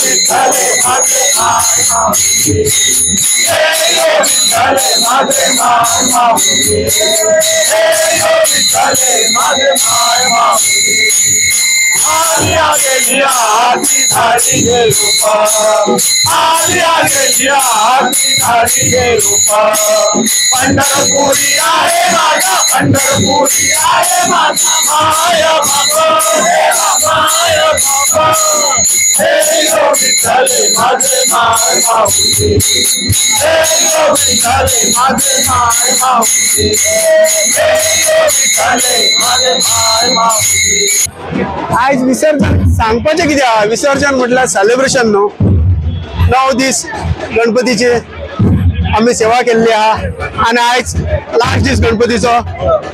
विठ्ठले माझे माय माऊली, हे यो विठ्ठले माझे माय माऊली, हे यो विठ्ठले माझे माय माऊली। आलिया गेलिया आरती धाडी गे रूपा, आलिया गेलिया आरती धाडी गे रूपा। पंढरपुरी आहे माझा, पंढरपुरी आहे माझा my बाबा, देवा my बाबा। हे यो विठ्ठले माझे my माऊली, हे यो विठ्ठले माझे my माऊली, हे यो विठ्ठले माझे my माऊली। आयज विसर्जन सांगपाचें कितें आहा, विसर्जन म्हटल्यार सेलिब्रेशन न्हू। 9 दीस गणपतीचे आमी सेवा केल्ली आहा आनी आयज लास्ट दीस गणपतीचो।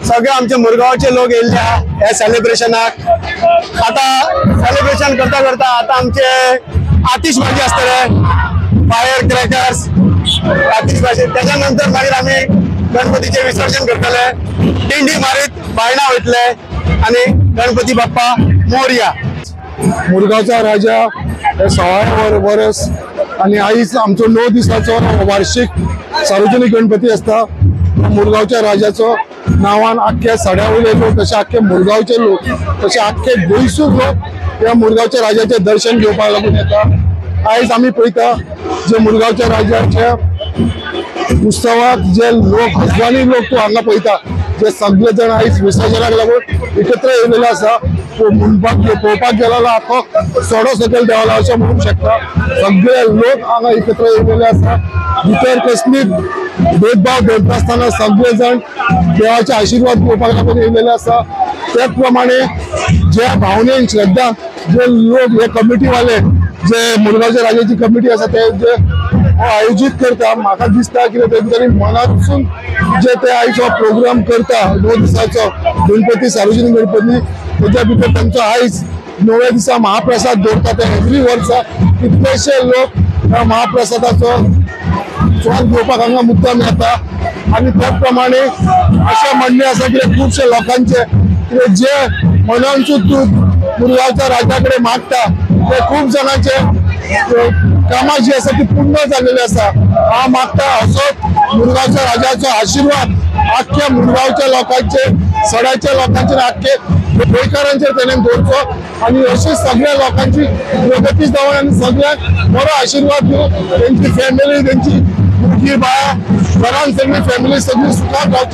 सगळे आमचे मुरगांवचे लोक येयल्ले आहा ह्या सेलिब्रेशनाक। आतां सेलिब्रेशन करता करता आतां आमचे आतिशबाजी आसतले, फायर क्रॅकर्स आतिशबाजी। त्याच्या नंतर मागीर आमी गणपतीचे विसर्जन करतले, दिंडी मारीत बायणा वयतले आनी गणपती बाप्पा मोरया। मुरगांवचा राजा हे 125 वर्स आनी आयज आमचो 9 दिसाचो वार्षिक सार्वजनिक गणपती आसता। मुरगांवच्या राजाचो नांवान आख्या सड्या वयले लोक, तशे आख्खे मुरगांवचे लोक, तशे आख्खे गोंयसूर लोक ह्या मुरगांवच्या राजाचें दर्शन घेवपाक लागून येता। आयज आमी पळयता जे मुरगांवच्या राजाच्या उत्सवाक जे लोक, हजारांनी लोक तूं हांगा पळयता, जे सगळे जण आयज विसर्जनाक लागून एकत्र येयलेले आसा। म्हणपाक पळोवपाक गेलो जाल्यार आख्खो सडो सकयल देंवला अशें म्हणूंक शकता। सगळे लोक हांगा एकत्र येयलेले आसा, भितर कसली भेदभाव दवरनासतना सगळे जण देवाचे आशिर्वाद घेवपाक लागून येयलेले आसा। त्याच प्रमाणे ज्या भावनेन श्रद्धा जे लोक हे कमिटीवाले, जे मुरगांवच्या राजाची कमिटी आसा ते जे आयोजीत करता, म्हाका दिसता की तेंच्यांनी मनातसून जे ते आयज हो प्रोग्राम करता 9 दिसाचो गणपती, सार्वजनिक गणपती, तेच्या भितर तांचो आयज 9व्या दिसा महाप्रसाद दवरता। ते एवरी वर्सा कितलेशे लोक ह्या महाप्रसादाचो स्वाद घेवपाक हांगा मुद्दाम येता। आनी त्याच प्रमाणे अशें म्हणणें आसा की खुबशे लोकांचे कितें जे मनानसून तूं मुरगांवच्या राजा कडेन मागता ते खूब जाणांचे कामां जी आसा ती पूर्ण जाल्लेली आसा। हांव मागता असोच मुरगांवच्या राजाचो आशिर्वाद आख्ख्या मुरगांवच्या लोकांचे, सड्याच्या लोकांचेर, आख्खे गोंयकारांचेर तेणें दवरचो आनी अशी सगळ्या लोकांची प्रगती जावन आनी सगळ्यांक बरो आशिर्वाद दिवन तेंची फॅमिली, तेंची भुरगीं बाळां घरान सगळी फॅमिली सगळी सुखान रावची।